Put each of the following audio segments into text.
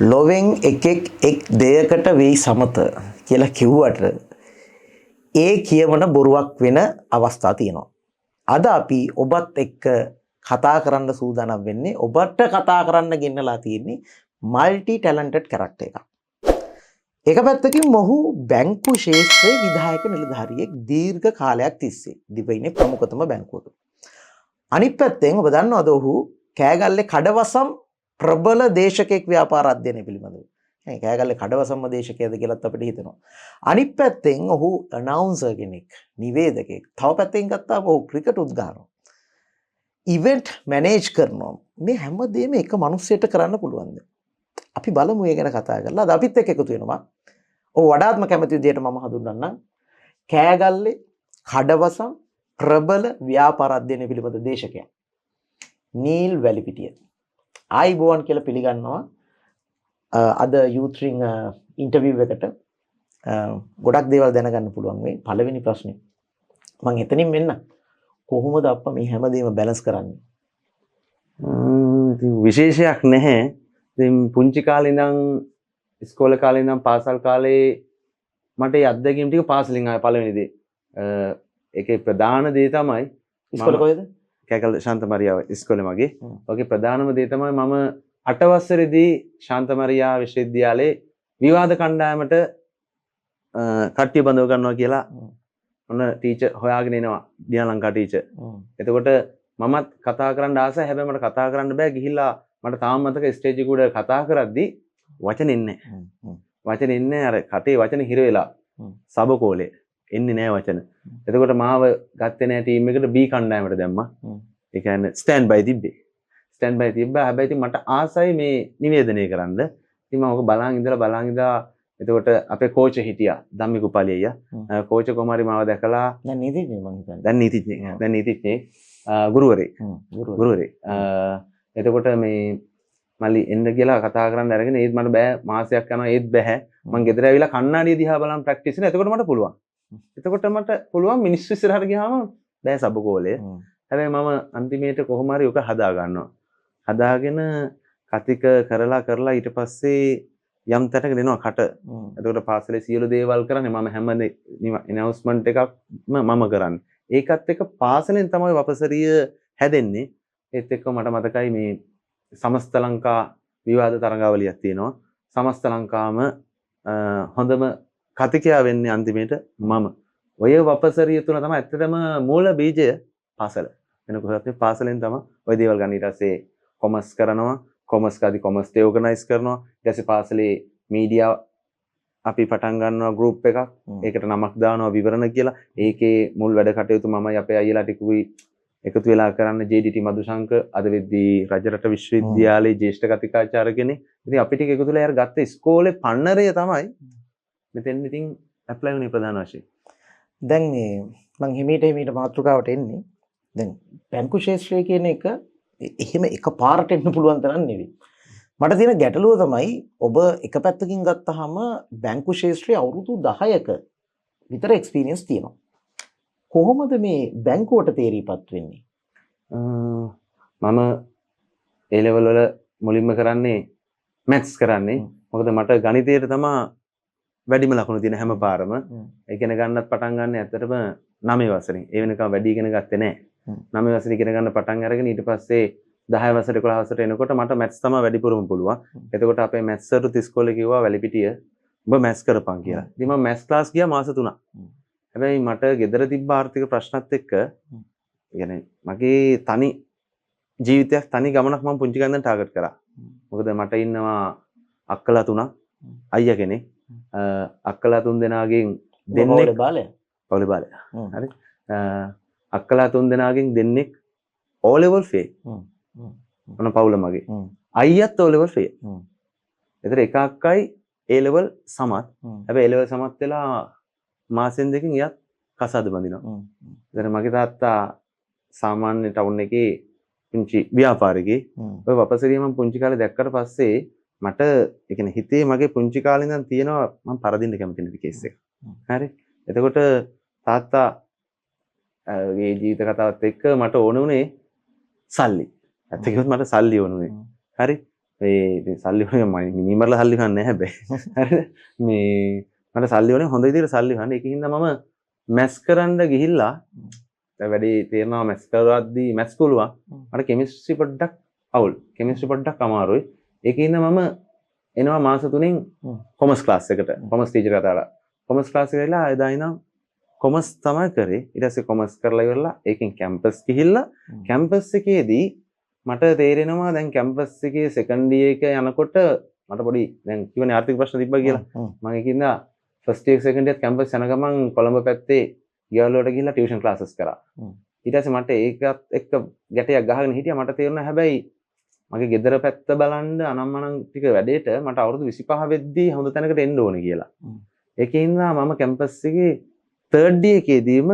ලොවෙන් එකෙක් එක් දෙයකට වෙයි සමත කියලා කිව්වට ඒ කියවන බොරුවක් වෙන අවස්ථා තියෙනවා. අද අපි ඔබත් එක්ක කතා කරන්න සූදානම් වෙන්නේ, ඔබට කතා කරන්න ගෙන්නලා තියෙන්නේ මල්ටි ටැලන්ටඩ් කැරක්ටර් එකක්. එක පැත්තකින් මොහු බැංකු ක්ෂේත්‍රයේ විධායක නිලධාරියෙක් දීර්ඝ කාලයක් තිස්සේ දිවයිනේ ප්‍රමුඛතම බැංකුවක. අනිත් පැත්තෙන් ඔබ දන්නවද, ඔහු කෑගල්ලේ කඩවසම් ප්‍රබල දේශකයෙක් ව්‍යාපාර අධ්‍යයනය පිළිබඳව. ඒ කෑගල්ලේ කඩවසම්ම දේශකයද කියලත් අපිට හිතෙනවා. අනිත් පැත්තෙන් ඔහු ඇනවුන්සර් කෙනෙක්, නිවේදකයෙක්. තව පැත්තකින් ගත්තාම ඔහු ක්‍රිකට් උත් ගහනවා. ඉවෙන්ට් මැනේජ් කරනවා. මේ හැමදේම එක මිනිස්සෙට කරන්න පුළුවන්ද? අපි බලමු ඒ ගැන කතා කරලා. අද අපිත් එක්ක එකතු වෙනවා. ඔහු වඩාත්ම කැමති විදියට මම හඳුන්වන්නම්. කෑගල්ලේ කඩවසම් ප්‍රබල ව්‍යාපාර අධ්‍යයනය පිළිබඳ දේශකයා. නීල් වැලිපිටිය. ආයිබෝවන් කියලා පිළිගන්නවා අද යූත් රින්ග් ඉන්ටර්විව් එකට. ගොඩක් දේවල් දැනගන්න පුළුවන් වෙයි. පළවෙනි ප්‍රශ්නේ මං එතනින් මෙන්න, කොහොමද අප්පා මේ හැමදේම බැලන්ස් කරන්නේ? ඉතින් විශේෂයක් නැහැ. ඉතින් පුංචි කාලේ ඉඳන්, ඉස්කෝලේ කාලේ ඉඳන්, පාසල් කාලේ මට ඒ අත්දැකීම් ටික පාසලින් ආවේ පළවෙනි දේ. ඒකේ ප්‍රධාන දේ තමයි ඉස්කෝලේ කොහෙද? කෑගල්ල ශාන්ත මරියා ඉස්කෝලේ මගේ. ඔකේ ප්‍රධානම දේ තමයි මම 8 වසරේදී ශාන්ත මරියා විශ්වවිද්‍යාලයේ විවාද කණ්ඩායමට කට්ටිය බඳව ගන්නවා කියලා ඔන්න ටීචර් හොයාගෙන එනවා, දිනා ලංකා ටීචර්. එතකොට මමත් කතා කරන්න ආසයි. හැබැයි මට කතා කරන්න බෑ ගිහිල්ලා. මට තාම මතක ස්ටේජ් එක උඩ කතා කරද්දි වචන එන්නේ නැහැ. වචන එන්නේ අර කටේ වචන හිර වෙලා සබකෝලේ එන්නේ නෑ වචන. එතකොට මාව ගත්තේ නෑ ටීම් එකට. B කණ්ඩායමට දැම්මා. ඒ කියන්නේ ස්ටෑන්ඩ් බයි තිබ්බේ. ස්ටෑන්ඩ් බයි තිබ්බා. හැබැයි ඉතින් මට ආසයි මේ නිවේදනය කරන්න. ඉතින් මම ඔක බලන් ඉඳලා බලන් ඉඳලා, එතකොට අපේ කෝච් හිටියා ධම්මික උපාලි අයියා. කෝච් කොහොම හරි මාව දැකලා දැන් නීතිඥ මං හිතන්නේ. දැන් නීතිඥයෙක්. දැන් නීතිඥයෙක්. ගුරුවරයෙක්. ගුරුවරයෙක්. ගුරුවරයෙක්. එතකොට මේ මල්ලි එන්න කියලා කතා කරන්න අරගෙන, ඒත් මට බෑ. මාසයක් යනවා, ඒත් බෑ. මං ගෙදර ඇවිල්ලා කණ්ණාඩිය දිහා බලන් ප්‍රැක්ටිස් කරනවා. එතකොට මට පුළුවන්. එතකොට මට පුළුවන්. මිනිස්සු ඉස්සරහට ගියාම බෑ සබකෝලය. හැබැයි මම අන්තිමේට කොහොම හරි ඔක හදා ගන්නවා. හදාගෙන කතික කරලා කරලා ඊට පස්සේ යම් තැනක දෙනවා කට. එතකොට පාසලේ සියලු දේවල් කරන්නේ මම. හැම ඇනවුන්ස්මන්ට් එකක්ම මම කරන්නේ. ඒකත් එක්ක පාසලෙන් තමයි වපසරිය හැදෙන්නේ. ඒත් එක්ක මට මතකයි මේ සමස්ත ලංකා විවාද තරඟාවලියක් තියෙනවා. සමස්ත ලංකාම හොඳම කතිකයා වෙන්නේ අන්තිමේට මම. ඔය වපසරිය තුන තමයි ඇත්තටම මූල බීජය පාසල. වෙන කොහෙවත් නෙවෙයි, පාසලෙන් තමයි ඔය දේවල් ගන්න. ඊට පස්සේ කොමර්ස් කරනවා. කොමර්ස් කරද්දි කොමර්ස් ඩේ ඕගනයිස් කරනවා. ඊට පස්සේ පාසලේ මීඩියා අපි පටන් ගන්නවා ගෲප් එකක්. ඒකට නමක් දානවා විවරණ කියලා. ඒකේ මුල් වැඩ කටයුතු මමයි අපේ අයියලා ටිකුයි එකතු වෙලා කරන්න. JDT Madushanka අද වෙද්දී රජරට විශ්වවිද්‍යාලයේ ජ්‍යෙෂ්ඨ කතිකාචාර්ය කෙනෙක්. ඉතින් අපි ටික එකතු වෙලා අර ගත්ත ඉස්කෝලේ පන්නරය තමයි මෙතෙන් ඉතින් ඇප්ලයි වුණේ ප්‍රධාන වශයෙන්. දැන් මේ මං හිමීට හිමීට මාතෘකාවට එන්නේ. දැන් බැංකු ක්ෂේත්‍රය කියන එක එහෙම එක පාරට එන්න පුළුවන් තරම් නෙවෙයි. මට තියෙන ගැටලුව තමයි ඔබ එක පැත්තකින් ගත්තාම බැංකු ක්ෂේත්‍රයේ අවුරුදු 10ක විතර එක්ස්පීරියන්ස් තියෙනවා. කොහොමද මේ බැංකුවට තේරීපත් වෙන්නේ? මම ඒ ලෙවල් වල මුලින්ම කරන්නේ මැත්ස් කරන්නේ. මොකද මට ගණිතයට තමා වැඩිම ලකුණු තියෙන හැම පාරම. ඉගෙන ගන්නත් පටන් ගන්න ඇත්තටම 9 වසරේ. ඒ වෙනකම් වැඩි ඉගෙන ගත්තේ නෑ. 9 වසරේ ඉගෙන ගන්න පටන් අරගෙන ඊට පස්සේ 10 වසරේ 11 වසරට එනකොට මට මැත්ස් තමයි වැඩිපුරම පුළුවන්. එතකොට අපේ මැත්ස් සර්ටුත් ඉස්කෝලේ කිව්වා, "වැලිපිටිය, උඹ මැත්ස් කරපන්" කියලා. ඉතින් මම මැත්ස් ක්ලාස් ගියා මාස 3ක්. හැබැයි මට ගෙදර තිබ්බ ආර්ථික ප්‍රශ්නත් එක්ක, ඒ කියන්නේ මගේ තනි ජීවිතයක්, තනි ගමනක් මම පුංචි කාලේ ඉඳන් ටාගට් කරා. මොකද මට ඉන්නවා අක්කලා තුනක්, අයියා කෙනෙක්. අක්කලා තුන් දෙනාගෙන් දෙන්නෙක් පවුලේ බාලයා? පවුලේ බාලයා. හරි. අක්කලා තුන් දෙනාගෙන් දෙන්නෙක් O level fail. ඔන්න පවුල මගේ. අයියත් O level fail. එතන එක අක්කයි A level සමත්. හැබැයි A level සමත් වෙලා මාසෙන් දෙකකින් එයත් කසාද බඳිනවා. එතන මගේ තාත්තා සාමාන්‍ය ටවුන් එකේ පුංචි ව්‍යාපාරිකයෙක්. ඔය වපසරිය මම පුංචි කාලේ දැක්කට පස්සේ මට ඒ කියන්නේ හිතේ මගේ පුංචි කාලේ ඉඳන් තියෙනවා මම පරදින්න කැමති නැති කේස් එක. හරි. එතකොට තාත්තා ගේ ජීවිත කතාවත් එක්ක මට ඕන වුණේ සල්ලි. ඇත්ත කිව්වොත් මට සල්ලි ඕන වුණේ. හරි. ඒ සල්ලි හොයන මිනි මරලා සල්ලි හොයන්නේ නැහැ හැබැයි. හරිද? මේ මට සල්ලි ඕනේ හොඳ විදිහට සල්ලි හොයන්න. ඒක හින්දා මම මැස් කරන්න ගිහිල්ලා දැන් වැඩි තේරෙනවා මැස් කරද්දී මැස් පුළුවන්. මට කෙමිස්ට්‍රි පොඩ්ඩක් අවුල්. කෙමිස්ට්‍රි පොඩ්ඩක් අමාරුයි. ඒක හින්දා මම එනවා මාස 3න් කොමර්ස් ක්ලාස් එකට. කොමර්ස් ටීචර් කතා කරලා. කොමර්ස් ක්ලාස් එකට ගිහලා එදා ඉඳන් කොමර්ස් තමයි කරේ. ඊට පස්සේ කොමර්ස් කරලා ඉවරලා ඒකෙන් කැම්පස් ගිහිල්ලා කැම්පස් එකේදී මට තේරෙනවා දැන් කැම්පස් එකේ සෙකන්ඩ් ඉයර් එක යනකොට මට පොඩි දැන් කිව්වනේ ආර්ථික ප්‍රශ්න තිබ්බා කියලා. මම ඒකින්ද first year second year campus යන ගමන් කොළඹ පැත්තේ ගෙවල් වලට ගිහිල්ලා ටියුෂන් ක්ලාසස් කරා. ඊට පස්සේ මට ඒකත් එක්ක ගැටයක් ගහගෙන හිටියා. මට තේරුණා හැබැයි මගේ ගෙදර පැත්ත බලන්න අනම්මනම් ටික වැඩේට මට අවුරුදු 25 වෙද්දී හොඳ තැනකට එන්න ඕනේ කියලා. ඒකෙන් මම කැම්පස් එකේ තර්ඩ් ඉයර් එකේදීම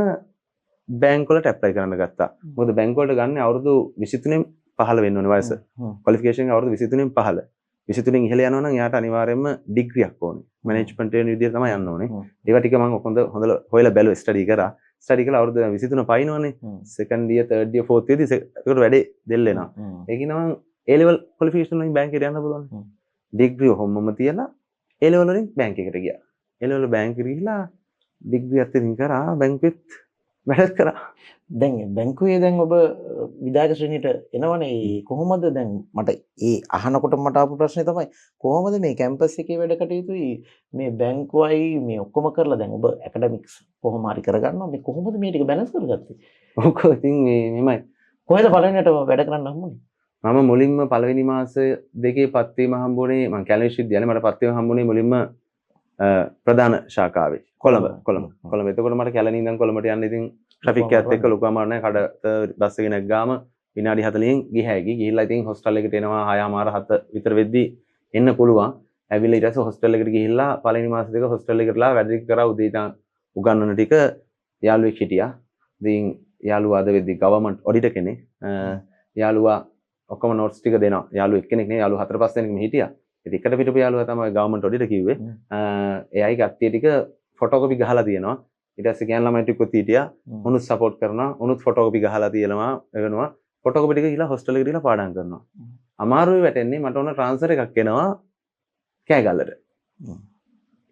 බැංක් වලට ඇප්ලයි කරන්න ගත්තා. මොකද බැංක් වලට ගන්න අවුරුදු 23න් පහළ වෙන්න ඕනේ වයස. ක්වොලිෆිකේෂන් එක අවුරුදු 23න් පහළ. 23න් ඉහළ යනවා නම් එයාට අනිවාර්යයෙන්ම ඩිග්‍රියක් ඕනේ. මැනේජ්මන්ට් වෙන විදියට තමයි යන්න ඕනේ. ඒවා ටික මම හොඳ හොයලා බැලුවා, ස්ටඩි කරා. ස්ටඩි කළා අවුරුදු 23 පයින්නවනේ. Second year, third year, fourth year දී ඒකට වැඩේ දෙල් වෙනවා. ඒකින මම ඒ ලෙවල් ක්වොලිෆිකේෂන් වලින් බැංක් එකට යන්න පුළුවන්. ඩිග්‍රී ඔහොමම තියලා ඒ ලෙවල් වලින් බැංක් එකට ගියා. ඒ ලෙවල් බැංක් එකට ගිහිලා ඩිග්‍රී එකත් ඉතින් කරා, බැංකුවෙත් වැඩ කරා. දැන් බැංකුවේ දැන් ඔබ විදායක ශ්‍රේණියට එනවනේ. ඒ කොහොමද දැන් මට ඒ අහනකොට මට ආපු ප්‍රශ්නේ තමයි කොහොමද මේ කැම්පස් එකේ වැඩ කටයුතුයි මේ බැංකුවයි මේ ඔක්කොම කරලා දැන් ඔබ ඇකඩමික්ස් කොහොම හරි කරගන්නවා, මේ කොහොමද මේ ටික බැලන්ස් කරගත්තේ? ඔක ඉතින් මේ මෙහෙමයි. කොහෙද පළවෙනියට වැඩ කරන්න හම්බුනේ? මම මුලින්ම පළවෙනි මාස දෙකේ පත්වීම හම්බුනේ මං කැලණි විශ්වවිද්‍යාලේ. මට පත්වීම හම්බුනේ මුලින්ම ප්‍රධාන ශාඛාවේ කොළඹ කොළඹ කොළඹ. එතකොට මට කැලණි ඉඳන් කොළඹට යන්න ඉතින් ට්‍රැෆික් එකත් එක්ක ලොකු අමාරු නෑ. කඩ බස් එක නැග්ගාම විනාඩි 40න් ගිය හැකි. ගිහිල්ලා ඉතින් හොස්ටල් එකට එනවා 6:30 7 විතර වෙද්දි එන්න පුළුවන්. ඇවිල්ලා ඊට පස්සේ හොස්ටල් එකට ගිහිල්ලා පළවෙනි මාස දෙක හොස්ටල් එකටලා වැඩ ටික කරා. උදේ ඉඳන් උගන්වන ටික යාළුවෙක් හිටියා. ඉතින් යාළුවා අද වෙද්දි ගවර්න්මන්ට් ඔඩිටර් කෙනෙක්. යාළුවා ඔක්කොම නෝට්ස් ටික දෙනවා. යාළුවෝ එක්කෙනෙක් නෙවෙයි, යාළුවෝ 4-5 දෙනෙක්ම හිටියා. ඉතින් එකට පිටපු යාළුවා තමයි ගවර්න්මන්ට් ඔඩිටර් කිව්වේ. එයායි කට්ටිය ටික ෆොටෝකොපි ගහලා තියෙනවා. ඊට පස්සේ ගෑන් ළමයි ටිකකුත් හිටියා. උනුත් සපෝට් කරනවා. උනුත් ෆොටෝකොපි ගහලා තියෙනවා, එවනවා. ෆොටෝකොපි ටික ගිහලා හොස්ටල් එකට ගිහලා පාඩම් කරනවා. අමාරුවේ වැටෙන්නේ මට ඕන ට්‍රාන්ස්ෆර් එකක් එනවා කෑගල්ලට.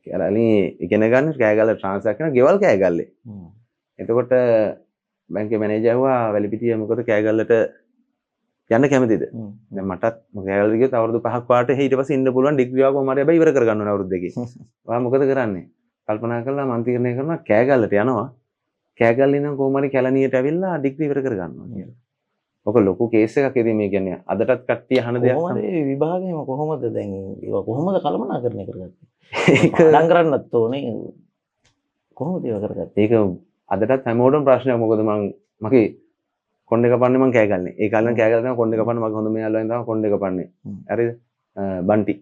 කැලණි ඉගෙන ගන්න කෑගල්ල ට්‍රාන්ස්ෆර් කරන ගෙවල් කෑගල්ලේ. එතකොට බැංකුවේ මැනේජර් ඇහුවා වැලිපිටිය මොකද කෑගල්ලට යන්න කැමතිද? දැන් මටත් කෑගල්ලට ගියොත් අවුරුදු 5ක් වාට ඊට පස්සේ ඉන්න පුළුවන් ඩිග්‍රී එකක් කොහොම හරි හැබැයි ඉවර කරගන්න ඕන අවුරුදු දෙකේ. ඔයා මොකද කරන්නේ? කල්පනා කරලා මං තීරණය කරනවා කෑගල්ලට යනවා. කෑගල්ල ඉඳන් කොහොම හරි කැලණියට ඇවිල්ලා ඩිග්‍රී ඉවර කරගන්නවා කියලා. ඔක ලොකු කේස් එකක්. ඉතින් මේ කියන්නේ අදටත් කට්ටිය අහන දෙයක් කොහොමද මේ විභාගෙම කොහොමද දැන් ඒවා කොහොමද කළමනාකරණය කරගත්තේ? ඒක පාඩම් කරන්නත් ඕනේ. කොහොමද ඒවා කරගත්තේ? ඒක අදටත් හැමෝටම ප්‍රශ්නයක්. මොකද මං මගේ කොණ්ඩේ කපන්නේ මං කෑගල්ලේ. ඒ කාලේ නම් කෑගල්ල තමයි කොණ්ඩේ කපන්නේ. මගේ හොඳම යාළුවා තමයි කොණ්ඩේ කපන්නේ. හරිද? බන්ටි.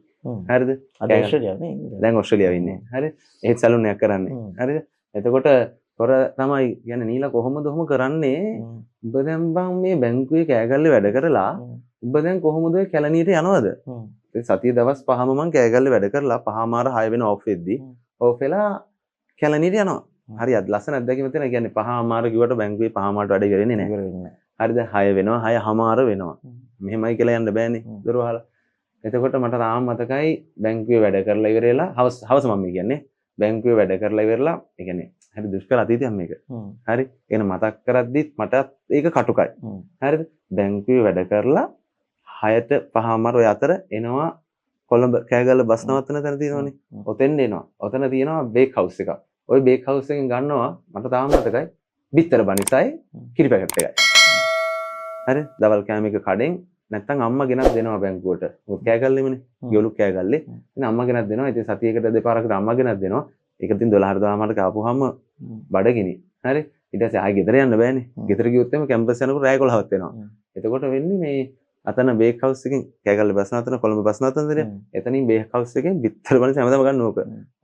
හරිද? අද ඕස්ට්‍රේලියාවේ නේ. දැන් ඕස්ට්‍රේලියාවේ ඉන්නේ. හරි? එහෙත් සැලූන් එකක් කරන්නේ. හරිද? එතකොට තොර තමයි කියන්නේ නීලා කොහොමද ඔහොම කරන්නේ? උඹ දැන් බං මේ බැංකුවේ කෑගල්ලේ වැඩ කරලා උඹ දැන් කොහොමද ඔය කැලණියට යනවද? ඉතින් සතිය දවස් 5ම මං කෑගල්ලේ වැඩ කරලා 5:30 6 වෙන ඔෆ් වෙද්දි ඔෆ් වෙලා කැලණියට යනවා. හරි අද ලස්සන අත්දැකීමක් තියෙනවා. කියන්නේ 5:30 කිව්වට බැංකුවේ 5:30 වැඩ ඉවර වෙන්නේ නැහැ. හරිද? 6 වෙනවා, 6:30 වෙනවා. මෙහෙමයි කියලා යන්න බෑනේ දොර වහලා. එතකොට මට තාම මතකයි බැංකුවේ වැඩ කරලා ඉවර වෙලා හවස මම කියන්නේ බැංකුවේ වැඩ කරලා ඉවරලා, ඒ කියන්නේ හරි දුෂ්කර අතීතයක් මේක. හරි? එන මතක් කරද්දිත් මටත් ඒක කටුකයි. හරිද? බැංකුවේ වැඩ කරලා 6ට 5:30 ඔය අතර එනවා කොළඹ කෑගල්ල බස් නවත්තන තැන තියෙනවනේ. ඔතෙන් එනවා. ඔතන තියෙනවා බේක් හවුස් එකක්. ඔය බේක් හවුස් එකෙන් ගන්නවා මට තාම මතකයි බිත්තර බනිසයි කිරි පැකට් එකයි. හරි? දවල් කෑම එක කඩෙන් නැත්තම් අම්මා ගෙනත් දෙනවා බැංකුවට. මොකද කෑගල්ලෙමනේ. ගෙවලු කෑගල්ලේ. ඉතින් අම්මා ගෙනත් දෙනවා. ඉතින් සතියකට දෙපාරකට අම්මා ගෙනත් දෙනවා. ඒක ඉතින් 12ට 12 කාපුවාම බඩගිනි. හරි? ඊට පස්සේ ආයෙ ගෙදර යන්න බෑනේ. ගෙදර ගියොත් එimhe කැම්පස් යනකොට රෑ 11ක් වෙනවා. එතකොට වෙන්නේ මේ අතන බේක් හවුස් එකෙන් කෑගල්ල බස් නවත්තන කොළඹ බස් නවත්තන දේ. එතනින් බේක් හවුස් එකෙන් බිත්තර බනිස හැමදාම ගන්න ඕක.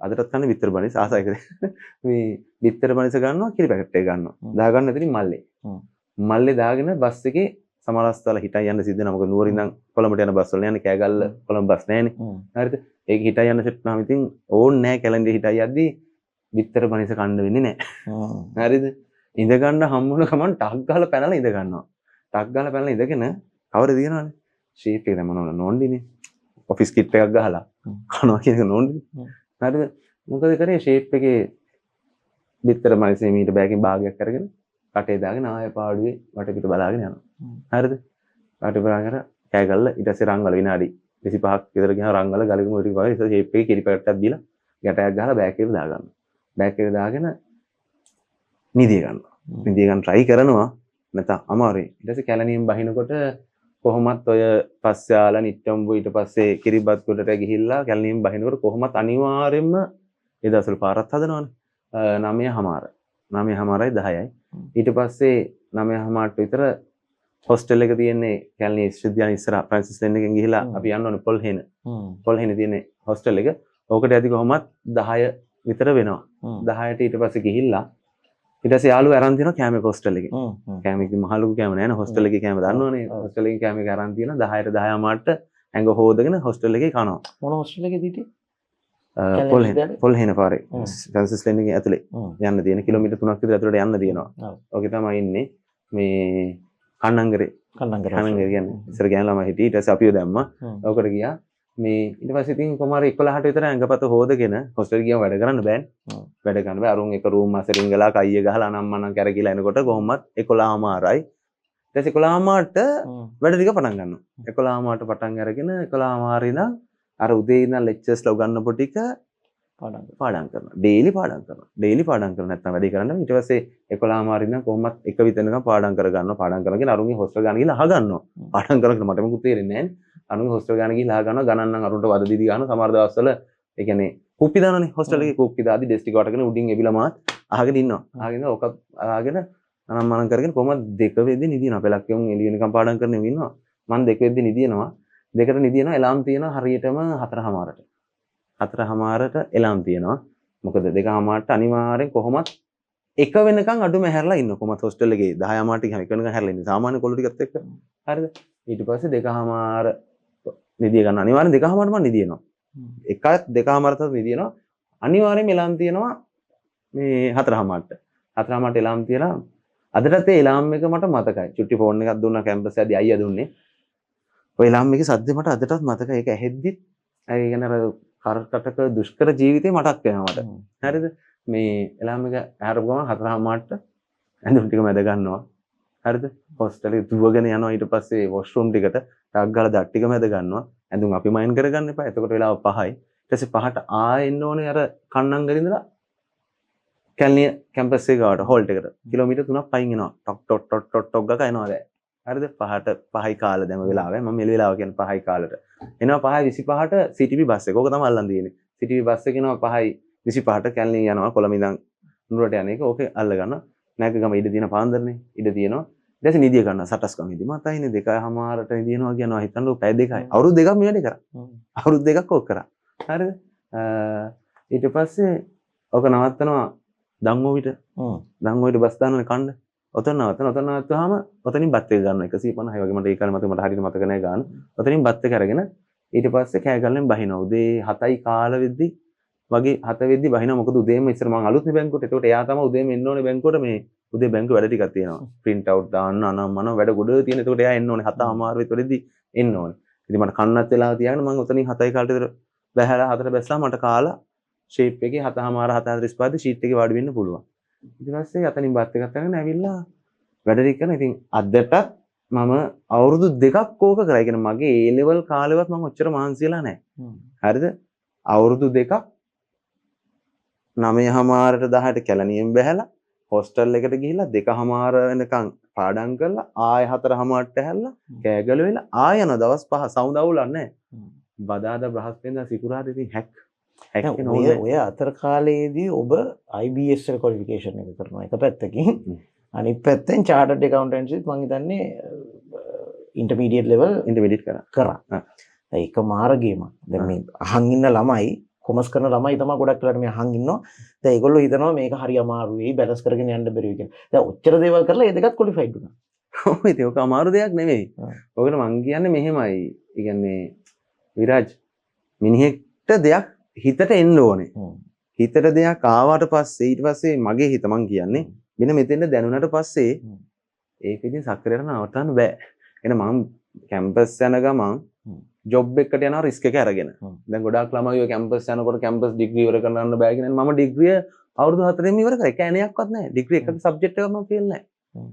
අදටත් කන්නේ බිත්තර බනිස ආසයි ඒකද. මේ බිත්තර බනිස ගන්නවා කිරි පැකට් එක ගන්නවා. දාගන්න එතනින් මල්ලේ. මල්ලේ දාගෙන බස් එකේ සමහර අවස්ථාවල හිටන් යන්න සිද්ධ වෙනවා. මොකද නුවර ඉඳන් කොළඹට යන බස් වල යන්නේ කෑගල්ල කොළඹ බස් නෑනේ. හරිද? ඒක හිටන් යන්න සෙට් වුණාම ඉතින් ඕන්නේ නෑ කැලෙන්ඩර් හිටන් යද්දි බිත්තර බනිස කන්න වෙන්නේ නෑ. හරිද? ඉඳ ගන්න හම්බුන ගමන් ටක් ගහලා පැනලා ඉඳ ගන්නවා. ටක් ගහලා පැනලා ඉඳගෙන කවර තියෙනවනේ. ෂේප් එක දැන් මොනවද නෝන්ඩිනේ. ඔෆිස් කිට් එකක් ගහලා කනවා කියන එක නෝනේ. හරිද? මොකද කරේ ෂේප් එකේ බිත්තර මයිසේ මීට බෑගින් භාගයක් අරගෙන කටේ දාගෙන ආයෙ පාඩුවේ වටපිට බලාගෙන යනවා. හරිද? වටේ බලාගෙන කෑ ගල්ලා ඊට පස්සේ රංගල විනාඩි 25ක් විතර ගියාම රංගල ගලගමු ටික වගේ ඊට පස්සේ ෂේප් එකේ කිරි පැකට් එකක් දීලා ගැටයක් ගහලා බෑග් එකට දාගන්නවා. බෑග් එකට දාගෙන නිදිය ගන්නවා. නිදිය ගන්න try කරනවා නැත්නම් අමාරුයි. ඊට පස්සේ කැලණියෙන් බහිනකොට කොහොමත් ඔය පස්යාලා නිට්ටම්බු ඊට පස්සේ කිරිබත් ගොඩට ගිහිල්ලා කැලණියෙන් බහිනකොට කොහොමත් අනිවාර්යයෙන්ම ඒ දවස්වල පාරක් හදනවනේ. 9:30 9:30යි 10යි. ඊට පස්සේ 9:30ට විතර හොස්ටල් එක තියෙන්නේ කැලණිය විශ්වවිද්‍යාලය ඉස්සරහ ෆ්‍රැන්සිස් ලේන් එකෙන් ගිහිලා අපි යන්න ඕනේ පොල්හෙන. පොල්හෙන තියෙන හොස්ටල් එක. ඕකට යදි කොහොමත් 10 විතර වෙනවා. 10ට ඊට පස්සේ ගිහිල්ලා ඊට පස්සේ යාළුවෝ අරන් තියෙනවා කෑම එක හොස්ටල් එකේ. කෑම එක මහ ලොකු කෑම නෑනේ හොස්ටල් එකේ කෑම දන්නවනේ. හොස්ටල් එකේ කෑම එක අරන් තියෙනවා 10ට 10:30ට ඇඟ හොදගෙන හොස්ටල් එකේ කනවා. මොන හොස්ටල් එකේද හිටියේ? පොල්හෙන පොල්හෙන පාරේ ෆ්‍රැන්සිස් ලේන් එකේ ඇතුලේ යන්න තියෙන කිලෝමීටර් 3ක් විතර ඇතුලට යන්න තියෙනවා. ඕකේ තමයි ඉන්නේ මේ කන්නංගරේ. කන්නංගරේ කියන්නේ ඉස්සර ගෑනු ළමයි හිටියේ. ඊට පස්සේ අපිව දැම්මා. ඕකට ගියා. මේ ඊට පස්සේ ඉතින් කොහොම හරි 11ට විතර ඇඟපත හොදගෙන හොස්ටල් ගියාම වැඩ කරන්න බෑනේ. වැඩ කරන්න බෑ. අරුන් එක රූම් අසරින් ගලා කයිය ගහලා අනම්මනම් කැරකිලා එනකොට කොහොමත් 11:30යි. ඊට පස්සේ 11:30ට වැඩ ටික පටන් ගන්නවා. 11:30ට පටන් අරගෙන 11:30 ඉඳන් අර උදේ ඉඳන් ලෙක්චර්ස්ලා උගන්වපු ටික පාඩම් කරනවා. ඩේලි පාඩම් කරනවා. ඩේලි පාඩම් කරනවා නැත්නම් වැඩේ කරන්න. ඊට පස්සේ 11:30 ඉඳන් කොහොමත් එක විතරනකම් පාඩම් කර ගන්නවා. පාඩම් කරගෙන අරුන්ගේ හොස්ටල් ගාන ගිහලා අහගන්නවා. පාඩම් කරගෙන මට මොකුත් තේරෙන්නේ නැහැ. අරුන්ගේ හොස්ටල් ගාන ගිහලා අහගන්නවා. ගණන් නම් අරුන්ට වද දීදී ගන්නවා. සමහර දවස්වල ඒ කියන්නේ කුප්පි දානවනේ හොස්ටල් එකේ කුප්පි දාදි ඩෙස්ක් ටික වටගෙන උඩින් එබිලා මාත් අහගෙන ඉන්නවා. අහගෙන ඔක අහගෙන අනම්මනම් කරගෙන කොහොමද දෙක වෙද්දි නිදිනවා. පෙලක් යොන් එළිය වෙනකම් පාඩම් කරන ඉන්නවා. මං දෙක වෙද්දි නිදිනවා. දෙකට නිදිනවා. එලාම් තියෙනවා හරියටම 4:30ට. 4:30ට එලාම් තියෙනවා. මොකද 2:30ට අනිවාර්යෙන් කොහොමත් එක වෙනකන් අඩුම හැරලා ඉන්න. කොහොමත් හොස්ටල් එකේ 10:30ට ගියාම එක වෙනකන් හැරලා ඉන්නේ. සාමාන්‍ය කොළු ටිකත් එක්ක. හරිද? ඊට පස්සේ 2:30 නිදිය ගන්න. අනිවාර්යෙන් 2:30ට මං නිදිනවා. එකත් 2:30ටත් නිදිනවා. අනිවාර්යෙන්ම එලාම් තියෙනවා මේ 4:30ට. 4:30ට එලාම් තියලා අදටත් ඒ එලාම් එක මට මතකයි. චුට්ටි ෆෝන් එකක් දුන්නා කැම්පස් එකදී අයියා දුන්නේ. ඔය එලාම් එකේ සද්දේ මට අදටත් මතකයි. ඒක ඇහෙද්දිත් ඒ කියන්නේ අර කරකටක දුෂ්කර ජීවිතේ මතක් වෙනවා මට. හරිද? මේ එලාම් එක ඇහරපු ගමන් 4:30ට ඇඳුම් ටික මැද ගන්නවා. හරිද? හොස්ටල් එක දුවගෙන යනවා. ඊට පස්සේ වොෂ්රූම් ටිකට ටක් ගාලා දත් ටික මැද ගන්නවා. ඇඳුම් අපි මයින් කරගන්න එපා. එතකොට වෙලාව 5යි. ඊට පස්සේ 5ට ආයෙ එන්න ඕනේ අර කන්නංගල ඉඳලා කැලණිය කැම්පස් එක ගාවට හෝල්ට් එකට. කිලෝමීටර් 3ක් පයින් එනවා. ටොක් ටොක් ටොක් ටොක් ටොක් ගාක එනවා දැන්. හරිද? 5ට 5යි කාල දැන් ඔය වෙලාවේ මම මෙල වෙලාව කියන්නේ 5යි කාලට. එනවා 5:25ට CTP bus එක. ඕක තමයි අල්ලන් තියෙන්නේ. CTP bus එක එනවා 5:25ට කැලණිය යනවා කොළඹ ඉඳන් නුවරට යන එක. ඕකේ අල්ල ගන්නවා. නැග ගම ඉඩ තියෙන පාන්දරනේ. ඉඩ තියෙනවා. ඊට පස්සේ නිදිය ගන්නවා සටස් ගම ඉදි. මතයිනේ 2:30ට නිදියනවා කියනවා. හිතන්නකෝ පැය 2යි. අවුරුදු 2ක් මේ වැඩේ කරා. අවුරුදු 2ක් ඕක කරා. හරිද? ඊට පස්සේ ඕක නවත්තනවා දන්ගෝවිට. දන්ගෝවිට බස් දානවනේ කන්න. ඔතන නවත්තන. ඔතන නවත්තුවාම ඔතනින් බත් එක ගන්නවා 150යි වගේ. මට ඒ කාලේ මතක මට හරියට මතක නෑ ගාන. ඔතනින් බත් එක අරගෙන ඊට පස්සේ කෑගල්ලෙන් බහිනවා. උදේ 7යි කාල වෙද්දි වගේ 7 වෙද්දි බහිනවා. මොකද උදේම ඉස්සර මං අලුත්නේ බැංකුවට. එතකොට එයා තමයි උදේම එන්න ඕනේ බැංකුවට. මේ උදේ බැංකුවේ වැඩ ටිකක් තියෙනවා. ප්‍රින්ට් අවුට් දාන්න අනම්මන වැඩ ගොඩ තියෙන. එතකොට එයා එන්න ඕනේ 7:30 විතර වෙද්දි එන්න ඕනේ. ඉතින් මට කන්නත් වෙලාව තියාගෙන මං ඔතනින් 7යි කාලට විතර බැහැලා 4 බැස්සලා මට කාලා ෂේප් එකේ 7:30 7:45 ෂීට් එකේ වාඩි වෙන්න පුළුවන්. ඊට පස්සේ අතනින් බත් එකක් අරගෙන ඇවිල්ලා වැඩ ටික කරන. ඉතින් අදටත් මම අවුරුදු 2ක් ඕක කරා. ඒ කියන්නේ මගේ ඒ ලෙවල් කාලෙවත් මම ඔච්චර මහන්සි වෙලා නැහැ. හරිද? අවුරුදු 2ක් 9:30ට 10ට කැලණියෙන් බැහැලා හොස්ටල් එකට ගිහිල්ලා 2:30 වෙනකන් පාඩම් කරලා ආයෙ 4:30ට ඇහැරලා කෑගල වෙලා ආයෙ යන දවස් 5 සවුඳ අවුලක් නැහැ. බදාදා බ්‍රහස්පතින්දා සිකුරාදා ඉතින් හැක් ඔය අතර කාලයේදී ඔබ IBS වල ක්වොලිෆිකේෂන් එක කරනවා එක පැත්තකින්, අනිත් පැත්තෙන් චාටර්ඩ් ඇකවුන්ටන්සිත් මං හිතන්නේ ඉන්ටර්මීඩියට් ලෙවල් ඉන්ටර්මීඩියට් කරා. ඒක මාර ගේමක්. දැන් මේ අහන් ඉන්න ළමයි කොමර්ස් කරන ළමයි තමයි ගොඩක් වෙලාවට මේ අහන් ඉන්නවා. දැන් ඒගොල්ලෝ හිතනවා මේක හරි අමාරු වෙයි, බැලන්ස් කරගෙන යන්න බැරි වෙයි කියලා. දැන් ඔච්චර දේවල් කරලා ඒ දෙකත් ක්වොලිෆයිඩ් වුණා. ඔව් ඉතින් ඔක අමාරු දෙයක් නෙමෙයි. ඔකට මං කියන්නේ මෙහෙමයි. ඒ කියන්නේ විරාජ් මිනිහෙක්ට දෙයක් හිතට එන්න ඕනේ. හිතට දෙයක් ආවට පස්සේ ඊට පස්සේ මගේ හිත මං කියන්නේ මෙන්න මෙතෙන්ද දැනුණාට පස්සේ ඒක ඉතින් සක්‍රියට නවත්තන්න බෑ. එහෙනම් මං කැම්පස් යන ගමන් ජොබ් එකට යනවා රිස්ක් එක අරගෙන. දැන් ගොඩාක් ළමයි ඔය කැම්පස් යනකොට කැම්පස් ඩිග්‍රී ඉවර කරන්න බෑ කියන මම ඩිග්‍රිය අවුරුදු 4ෙම ඉවර කරා. එක ඇණයක්වත් නැහැ. ඩිග්‍රී එකක සබ්ජෙක්ට් එකක් මම ෆේල් නැහැ.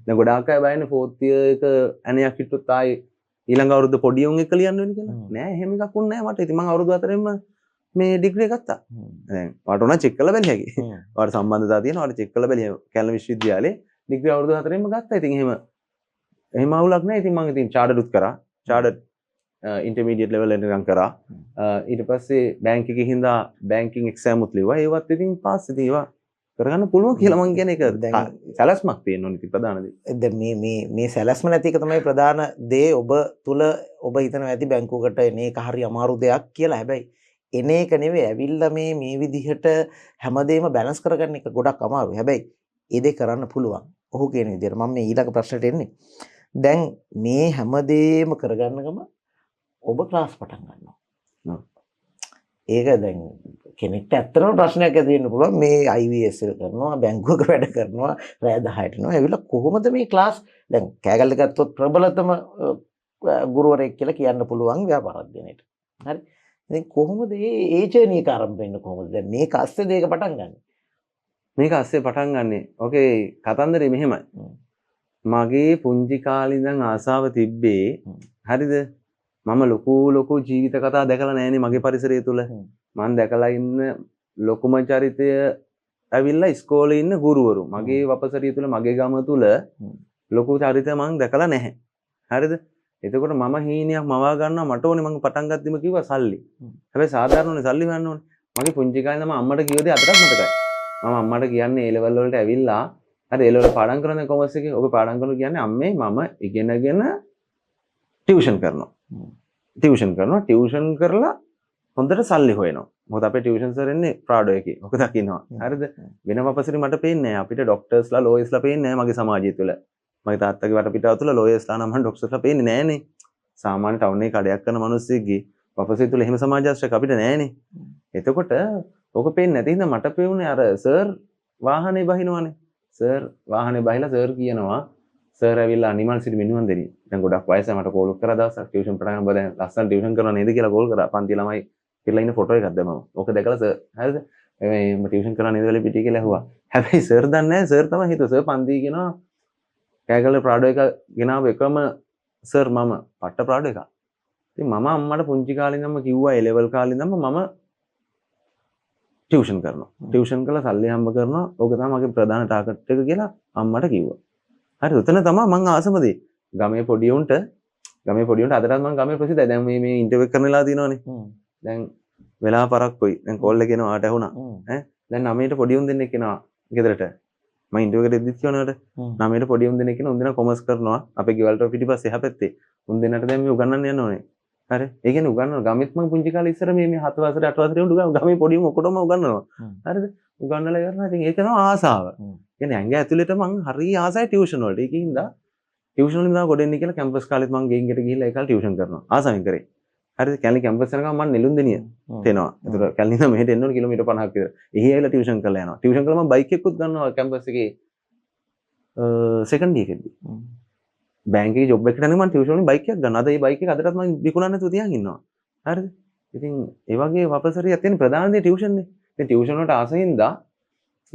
දැන් ගොඩාක් අය බයන්නේ ෆෝර්ත් ඉයර් එක ඇණයක් හිටුවොත් ආයේ ඊළඟ අවුරුද්ද පොඩි උන් එක ලියන්න වෙන කියලා. නෑ එහෙම එකක් උන්නේ නෑ මට. ඉතින් මං අවුරුදු 4ෙම මේ ඩිග්‍රී එක ගත්තා. දැන් ඔයාලට උනා චෙක් කරලා බැලිය හැකි. ඔයාලට සම්බන්ධතා තියෙනවා. ඔයාලට චෙක් කරලා බැලිය. කැලණි විශ්වවිද්‍යාලේ ඩිග්‍රී අවුරුදු 4ෙම ගත්තා. ඉතින් එහෙම අවුලක් නෑ. ඉතින් මං ඉතින් චාටර්ඩ් උත් කරා. චාටර්ඩ් ඉන්ටර්මීඩියට් ලෙවල් එක නිකන් කරා. ඊට පස්සේ බැංක් එකේ හින්දා බැංකින් එක්සෑම් උත් ලිව්වා. ඒවත් ඉතින් පාස්. ඉතින් ඒවා කරගන්න පුළුවන් කියලා මං කියන්නේ ඒක දැන් සැලැස්මක් තියෙන්න ඕනේ ඉතින් ප්‍රධාන දේ. දැන් මේ මේ මේ සැලැස්ම නැති එක තමයි ප්‍රධාන දේ. ඔබ තුල ඔබ හිතනවා ඇති බැංකුවකට එන එක හරි අමාරු දෙයක් කියලා. හැබැයි එන එක නෙවෙයි, ඇවිල්ලා මේ මේ විදිහට හැමදේම බැලන්ස් කරගන්න එක ගොඩක් අමාරුයි. හැබැයි ඒ දේ කරන්න පුළුවන්. ඔහු කියන විදිහට මම මේ ඊළඟ ප්‍රශ්නෙට එන්නේ. දැන් මේ හැමදේම කරගන්න ගම ඔබ ක්ලාස් පටන් ගන්නවා. ඒක දැන් කෙනෙක්ට ඇත්තටම ප්‍රශ්නයක් ඇති වෙන්න පුළුවන්. මේ IVS එක කරනවා, බැංකුවක වැඩ කරනවා, රෑ 10ට එනවා. ඇවිල්ලා කොහොමද මේ ක්ලාස් දැන් කෑගල්ල ගත්තොත් ප්‍රබලතම ගුරුවරයෙක් කියලා කියන්න පුළුවන් ව්‍යාපාර අධ්‍යයනයට. හරි. ඉතින් කොහොමද මේ ඒ ජර්නි එක ආරම්භ වෙන්නේ කොහොමද? දැන් මේක අස්සේ දෙයක පටන් ගන්න. මේක අස්සේ පටන් ගන්නෙ. ඕකේ කතන්දරේ මෙහෙමයි. මගේ පුංචි කාලේ ඉඳන් ආසාව තිබ්බේ. හරිද? මම ලොකු ලොකු ජීවිත කතා දැකලා නෑනේ මගේ පරිසරය තුල. මං දැකලා ඉන්න ලොකුම චරිතය ඇවිල්ලා ඉස්කෝලේ ඉන්න ගුරුවරු. මගේ වපසරිය තුල මගේ ගම තුල ලොකු චරිත මං දැකලා නැහැ. හරිද? එතකොට මම හීනයක් මවා ගන්නවා. මට ඕනේ මං පටන් ගද්දිම කිව්වා සල්ලි. හැබැයි සාධාරණ ඕනේ සල්ලි හොයන්න ඕනේ. මගේ පුංචි කාලේ නම් අම්මට කිව්ව දේ අදටත් මතකයි. මම අම්මට කියන්නේ ඒ ලෙවල් වලට ඇවිල්ලා හරි ඒ ලෙවල් පාඩම් කරන කොමර්ස් එකේ ඔබ පාඩම් කරන කියන්නේ අම්මේ මම ඉගෙනගෙන ටියුෂන් කරනවා. ටියුෂන් කරනවා. ටියුෂන් කරලා හොඳට සල්ලි හොයනවා. මොකද අපේ ටියුෂන් සර් එන්නේ ප්‍රාඩෝ එකේ. ඔක දකින්නවා. හරිද? වෙනම අපසරි මට පේන්නේ නැහැ. අපිට ඩොක්ටර්ස්ලා ලෝයර්ස්ලා පේන්නේ නැහැ මගේ සමාජය තුළ. මගේ තාත්තගේ වටපිටාව තුළ ලෝයර්ස්ලා නම් ඩොක්ටර්ස්ලා පේන්නේ නැහනේ. සාමාන්‍ය ටවුන් එකේ කඩයක් කරන මිනිස්සෙක්ගේ වපසරිය තුළ එහෙම සමාජාශ්‍රයක් අපිට නැහනේ. එතකොට ඔක පේන්නේ නැති හින්දා මට පේුනේ අර සර් වාහනේ බහිනවනේ. සර් වාහනේ බහිලා සර් කියනවා සර් ඇවිල්ලා නිමල් සිටි මිනුවන් දෙනි. දැන් ගොඩක් වයසයි මට කෝල් කරා දවසක් ටියුෂන් පටන් ගන්න බෑ දැන් ලස්සන ටියුෂන් කරනවා නේද කියලා කෝල් කරා. පන්ති ළමයි කියලා ඉන්න ෆොටෝ එකක් දැම්මම. ඕක දැකලා සර් හරිද? මේ මම ටියුෂන් කරා නේද වෙලේ පිටිය කියලා ඇහුවා. හැබැයි සර් දන්නේ නැහැ. සර් තමයි හිතුවේ. සර් පන්ති කියනවා කෑගල්ල ප්‍රාඩෝ එක ගෙනාව එකම සර් මම පට්ට ප්‍රාඩෝ එකක්. ඉතින් මම අම්මට පුංචි කාලේ ඉඳන්ම කිව්වා ඒ ලෙවල් කාලේ ඉඳන්ම මම ටියුෂන් කරනවා. ටියුෂන් කරලා සල්ලි හම්බ කරනවා. ඕක තමයි මගේ ප්‍රධාන ටාගට් එක කියලා අම්මට කිව්වා. හරි උතන තමයි මං ආසම දේ. ගමේ පොඩි උන්ට අදටත් මං ගමේ ප්‍රසිද්ධයි. දැන් මේ මේ ඉන්ටර්විව් කරන වෙලාව තියෙනවනේ. දැන් වෙලාව පරක්කුයි. දැන් කෝල් එක එනවා ආට ඇහුණා. ඈ දැන් 9ට පොඩි උන් දෙන්නෙක් එනවා ගෙදරට. මං ඉන්ටර්විව් එකට එද්දිත් කියනවාට 9ට පොඩි උන් දෙන්නෙක් එනවා. උන් දෙනා කොමර්ස් කරනවා. අපේ ගෙවල්ට පිටිපස්සේ එහා පැත්තේ. උන් දෙන්නට දැන් මේ උගන්වන්න යන්න ඕනේ. හරි. ඒ කියන්නේ උගන්වන ගමෙත් මං පුංචි කාලේ ඉස්සර මේ මේ 7 වසරේ 8 වසරේ උන් ගමේ පොඩි උන් ඔක්කොටම උගන්වනවා. හරිද? උගන්වලා ඉවරනා. ඉතින් ඒක තමයි ආසාව. කියන්නේ ඇඟ ඇතුළට මං හරි ආසයි ටියුෂන් වලට. ඒකින්ද ටියුෂන් වලින් තමයි ගොඩ එන්නේ කියලා කැම්පස් කාලෙත් මං ගෙයින් ගෙට ගිහිල්ලා ඒ කාලේ ටියුෂන් කරනවා. ආසාවෙන් කරේ. හරිද? කැලණි කැම්පස් යනකම් මං නෙළුම්දෙනිය තෙනවා. ඒතර කැලණි ඉඳන් මෙහෙට එන්න ඕන කිලෝමීටර් 50ක් විතර. එහි ඇවිල්ලා ටියුෂන් කරලා යනවා. ටියුෂන් කරලා මං බයික් එකකුත් ගන්නවා කැම්පස් එකේ සෙකන්ඩ් ඉයර් එකේදී. බැංක් එකේ ජොබ් එකට යනකම් මං ටියුෂන් වලින් බයික් එකක් ගන්නවා. අද ඒ බයික් එක අදටත් මං විකුණන්න නැතුව තියන් ඉන්නවා. හරිද? ඉතින් ඒ වගේ වපසරියක් තියෙන ප්‍රධාන දේ ටියුෂන් නේ. ඉතින් ටියුෂන් වලට ආසින්දා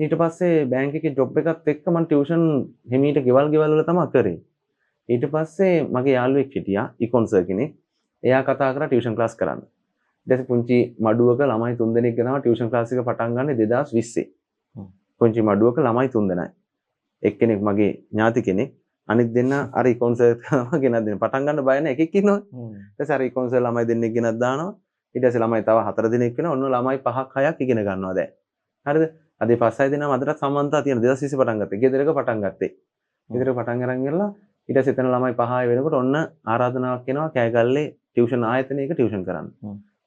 ඊට පස්සේ බැංක් එකේ ජොබ් එකත් එක්ක මං ටියුෂන් හිමීට ගෙවල් වල තමයි කරේ. ඊට පස්සේ මගේ යාළුවෙක් හිටියා ඉකොන් සර් කෙනෙක්. එයා කතා කරා ටියුෂන් ක්ලාස් කරන්න. ඊට පස්සේ පුංචි මඩුවක ළමයි 3 දෙනෙක් ගෙනාවා ටියුෂන් ක්ලාස් එක පටන් ගන්න 2020. පුංචි මඩුවක ළමයි 3 දෙනයි. එක්කෙනෙක් මගේ ඥාති කෙනෙක්, අනිත් දෙන්න අර ඉකොන් සර් තමයි ගෙනත් දෙන්නේ. පටන් ගන්න බය නැහැ එකෙක් ඉන්නවා. ඊට පස්සේ අර ඉකොන් සර් ළමයි දෙන්නෙක් ගෙනත් දානවා. ඊට පස්සේ ළමයි තව 4 දෙනෙක් වෙනවා. ඔන්න ළමයි 5ක් 6ක් ඉගෙන ගන්නවා දැන්. හරිද? අද මේ 5 6 දෙනාම අදටත් සම්බන්ධතා තියෙන 2020 පටන් ගත්තේ. ගෙදරක පටන් ගත්තේ. ගෙදරක පටන් අරන් ගිහලා ඊට පස්සේ එතන ළමයි 5 වෙනකොට ඔන්න ආරාධනාවක් එනවා කෑගල්ලේ ටියුෂන් ආයතනයක ටියුෂන් කරන්න.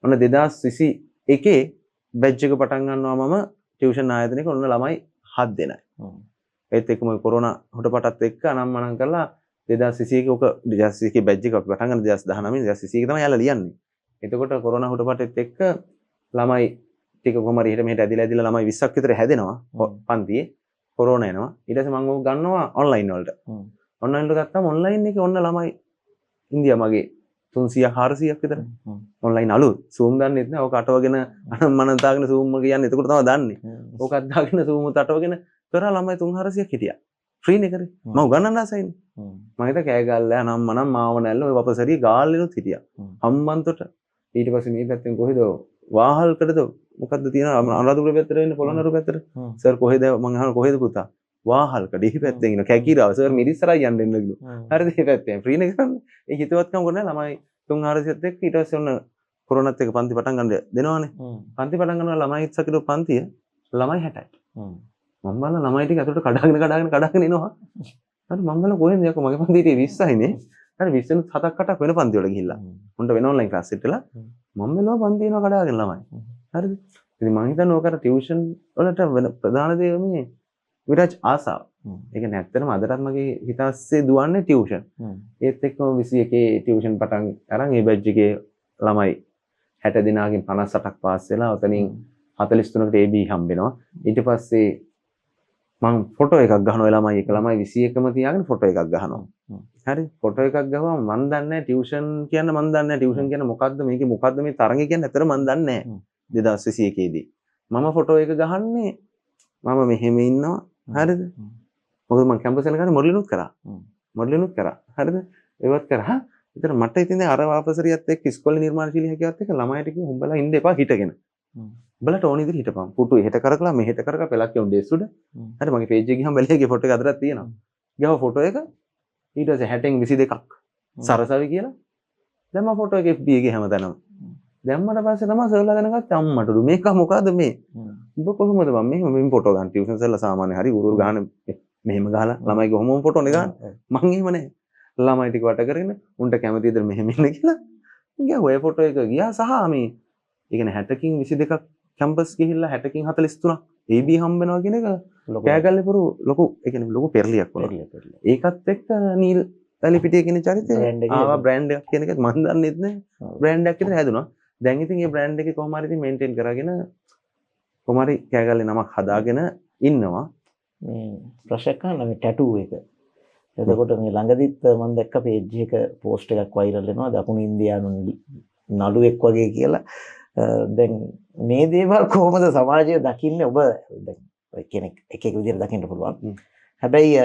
ඔන්න 2021 බැච් එක පටන් ගන්නවා මම ටියුෂන් ආයතනයක. ඔන්න ළමයි 7 දෙනයි. ඒත් එක්කම කොරෝනා හොටපටත් එක්ක අනම්මනම් කරලා 2021 ඔක 2021 බැච් එක අපි පටන් ගන්න 2019 2021 තමයි යාලා ලියන්නේ. එතකොට කොරෝනා හොටපටත් එක්ක ළමයි ටික කොහොම හරි එහෙට මෙහෙට ඇදිලා ඇදිලා ළමයි 20ක් විතර හැදෙනවා පන්තියේ. කොරෝනා එනවා. ඊට පස්සේ මම ඕක ගන්නවා ඔන්ලයින් වලට. ඔන්ලයින් වලට ගත්තාම ඔන්ලයින් එකේ ඔන්න ළමයි ඉන්දියා මගේ 300ක් 400ක් විතර ඔන්ලයින් අලුත් Zoom දන්නෙත් නෑ. ඕක අටවගෙන අනම්මනම් දාගෙන Zoom එක කියන්නේ එතකොට තමයි දන්නේ. ඕකත් දාගෙන Zoom උත් අටවගෙන කරා ළමයි 300-400ක් හිටියා. ෆ්‍රී නේ කරේ. මම උගන්නන්න ආසයිනේ. මම හිතා කෑ ගාල්ලා අනම්මනම් මාව නැල්ල ඔය වපසරිය ගාල්ලෙනුත් හිටියා. හම්බන්තොට ඊට පස්සේ මේ පැත්තෙන් කොහෙද වාහල්කටද මොකද්ද තියෙන අනුරාධපුර පැත්තට වෙන්නේ පොළොන්නරුව පැත්තට. සර් කොහෙද මං අහනවා කොහෙද පුතා? වාහල්කඩ එහි පැත්තෙන් ඉන්න කැකිරාව සර් මිරිස්සරයි යන්න එන්න කිව්වා. හරිද මේ පැත්තෙන් ෆ්‍රී නේ කරන්නේ. ඒ හිතුවත්කම කරන්නේ ළමයි 300-400ත් එක්ක ඊට පස්සේ ඔන්න කොරෝනාත් එක්ක පන්ති පටන් ගන්න දෙනවනේ. පන්ති පටන් ගන්නවා ළමයි සකිලෝ පන්තිය ළමයි 60යි. මං බලන ළමයි ටික ඇතුළට කඩාගෙන කඩාගෙන කඩාගෙන එනවා. හරි මං බලන කොහෙන්ද යකෝ මගේ පන්තියේ හිටියේ 20යි නේ. හරි 20 වෙනුත් 7ක් 8ක් වෙන පන්ති වල ගිහිල්ලා. උන්ට වෙන ඔන්ලයින් ක්ලාස් එකට වෙලා මං බැලුවා පන්ති එනවා කඩාගෙන ළමයි. හරිද? ඉතින් මං හිතන්නේ ඕක අර ටියුෂන් වලට වෙන ප්‍රධාන දේ මේ විරාජ් ආසාව. ඒ කියන්නේ ඇත්තටම අදටත් මගේ හිත අස්සේ දුවන්නේ ටියුෂන්. ඒත් එක්කම 21 ටියුෂන් පටන් අරන් ඒ බැච් එකේ ළමයි 60 දෙනාගෙන් 58ක් පාස් වෙලා ඔතනින් 43කට AB හම්බෙනවා. ඊට පස්සේ මං ෆොටෝ එකක් ගහනවා ළමයි එක ළමයි 21ම තියාගෙන ෆොටෝ එකක් ගහනවා. හරි ෆොටෝ එකක් ගහුවම මං දන්නේ නැහැ ටියුෂන් කියන්න මං දන්නේ නැහැ ටියුෂන් කියන්නේ මොකද්ද මේකේ මොකද්ද මේ තරඟ කියන්නේ ඇත්තට මං දන්නේ නැහැ 2021 දී. මම ෆොටෝ එක ගහන්නේ මම මෙහෙම ඉන්නවා. හරිද? මොකද මං කැම්පස් යන කාලේ මොඩලිනුත් කරා. මොඩලිනුත් කරා. හරිද? ඒවත් කරා. ඒතර මට ඉතින් දැන් අර වාපසරියත් එක්ක ඉස්කෝලේ නිර්මාණශීලී හැකියාවත් එක්ක ළමයිට කිව්වා උඹලා ඉන්න එපා හිටගෙන. උඹලට ඕන විදිහට හිටපන්. පුටු එහෙට කරකලා මෙහෙට කරකලා පෙලක් යවුන් ඩෙස් උඩ. හරි මගේ පේජ් එක ගිහම බැලුවා ෆොටෝ එක අදටත් තියෙනවා. ගිහව ෆොටෝ එක ඊට පස්සේ 60න් 22ක් සරසවි කියලා. දැම්ම ෆොටෝ එක FB එකේ හැමතැනම. දැම්මට පස්සේ තමයි සර්ලා දැනගත්තේ අම්මට මේක මොකද මේ? උඹ කොහොමද බං මෙහෙම මෙහෙම ෆොටෝ ගන්න ටියුෂන් සර්ලා සාමාන්‍ය හරි ගුරුවරු ගහන මෙහෙම ගහලා ළමයි කොහොමම ෆොටෝ නේ ගහන්නේ. මං එහෙම නෑ. ළමයි ටික වට කරගෙන උන්ට කැමති විදිහට මෙහෙම ඉන්න කියලා ගියා ඔය ෆොටෝ එක ගියා සහ මේ ඒ කියන්නේ 60කින් 22ක් කැම්පස් ගිහිල්ලා 60කින් 43ක් AB හම්බ වෙනවා කියන එක කෑගල්ලේ පුරු ලොකු ඒ කියන්නේ ලොකු පෙරලියක් වුණා. ඒකත් එක්ක නීල් වැලිපිටිය කියන චරිතය ආවා බ්‍රෑන්ඩ් එකක් කියන එකත් මං දන්නෙත් නෑ. බ්‍රෑන්ඩ් එකක් විතර හැදුනා. දැන් ඉතින් මේ බ්‍රෑන්ඩ් එකේ කොහොම හරි ඉතින් මේන්ටේන් කරගෙන කොහොම හරි කෑගල්ලේ නමක් හදාගෙන ඉන්නවා. මේ ප්‍රශ්නයක් අහන්න මේ ටැටූ එක. එතකොට මේ ළඟදිත් මම දැක්ක පේජ් එක පෝස්ට් එකක් වෛරල් වෙනවා දකුණු ඉන්දියානු නළුවෙක් වගේ කියලා. දැන් මේ දේවල් කොහොමද සමාජය දකින්නේ? ඔබ දැන් ඔය කෙනෙක් එක එක විදිහට දකින්න පුළුවන්. හැබැයි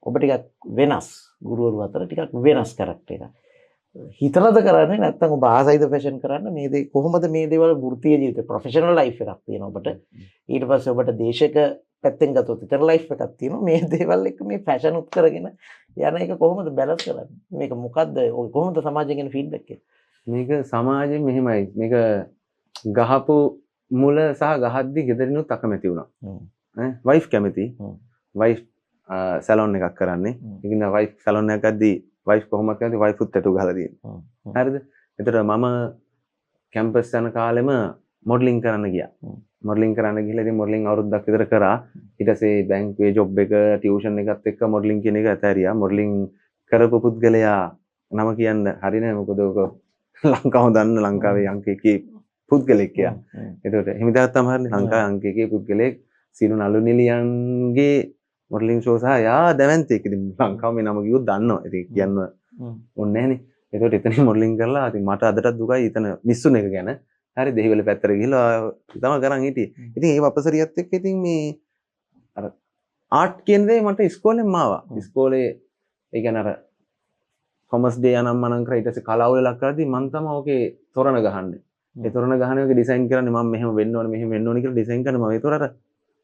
ඔබ ටිකක් වෙනස් ගුරුවරු අතර ටිකක් වෙනස් කැරක්ටර් එකක්. හිතලද කරන්නේ නැත්නම් ඔබ ආසයිද ෆැෂන් කරන්න? මේ දේ කොහොමද මේ දේවල් වෘත්තීය ජීවිතේ ප්‍රොෆෙෂනල් ලයිෆ් එකක් තියෙනවා ඔබට. ඊට පස්සේ ඔබට දේශක පැත්තෙන් ගත්තොත් ඉතර ලයිෆ් එකක් තියෙනවා. මේ දේවල් එක්ක මේ ෆැෂන් උත් කරගෙන යන එක කොහොමද බැලන්ස් කරන්නේ? මේක මොකද්ද? ඔය කොහොමද සමාජයෙන් එන ෆීඩ්බැක් එක? මේක සමාජයෙන් මෙහෙමයි. මේක ගහපු මුල සහ ගහද්දි ගෙදරිනුත් අකමැති වුණා. ඈ වයිෆ් කැමති. වයිෆ් සැලොන් එකක් කරන්නේ. ඒකින්ද වයිෆ් සැලොන් එකක් ගද්දි වයිෆ් කොහොමද කැමති වයිෆ් උත් ටැටු ගහලා තියෙනවා. හරිද? එතකොට මම කැම්පස් යන කාලෙම මොඩලින් කරන්න ගියා. මොඩලින් කරන්න ගිහලා ඉතින් මොඩලින් අවුරුද්දක් විතර කරා. ඊට පස්සේ බැංකුවේ ජොබ් එක ටියුෂන් එකත් එක්ක මොඩලින් කියන එක අතහැරියා. මොඩලින් කරපු පුද්ගලයා නම කියන්න හරි නෑ මොකද ඔක ලංකාව දන්න ලංකාවේ අංක එකේ පුද්ගලෙක් එයා. එතකොට එහෙම දෙයක් තමයි හරිනේ ලංකාවේ අංක එකේ පුද්ගලෙක් සියලු නළු නිලියන්ගේ මොඩලින් ෂෝ සහ යා දැවැන්තෙක්. ඉතින් ලංකාව මේ නම කිව්වොත් දන්නවා. ඉතින් කියන්න ඕනේ නෑනේ. එතකොට එතනින් මොඩලින් කරලා ඉතින් මට අදටත් දුකයි එතන මිස් වුණ එක ගැන. හරි දෙහිවල පැත්තට ගිහිල්ලා තමයි කරන් හිටියේ. ඉතින් ඒ වපසරියත් එක්ක ඉතින් මේ අර ආර්ට් කියන දේ මට ඉස්කෝලෙන්ම ආවා. ඉස්කෝලේ ඒ කියන්නේ අර කොමර්ස් ඩේ අනම් මනම් කරා ඊට පස්සේ කලාවල ලක් කරද්දී මං තමයි ඕකේ තොරණ ගහන්නේ. ඒ තොරණ ගහන එක ඩිසයින් කරන්නේ මම මෙහෙම වෙන්න ඕනේ මෙහෙම වෙන්න ඕනේ කියලා ඩිසයින් කරන මම. ඒතොර අර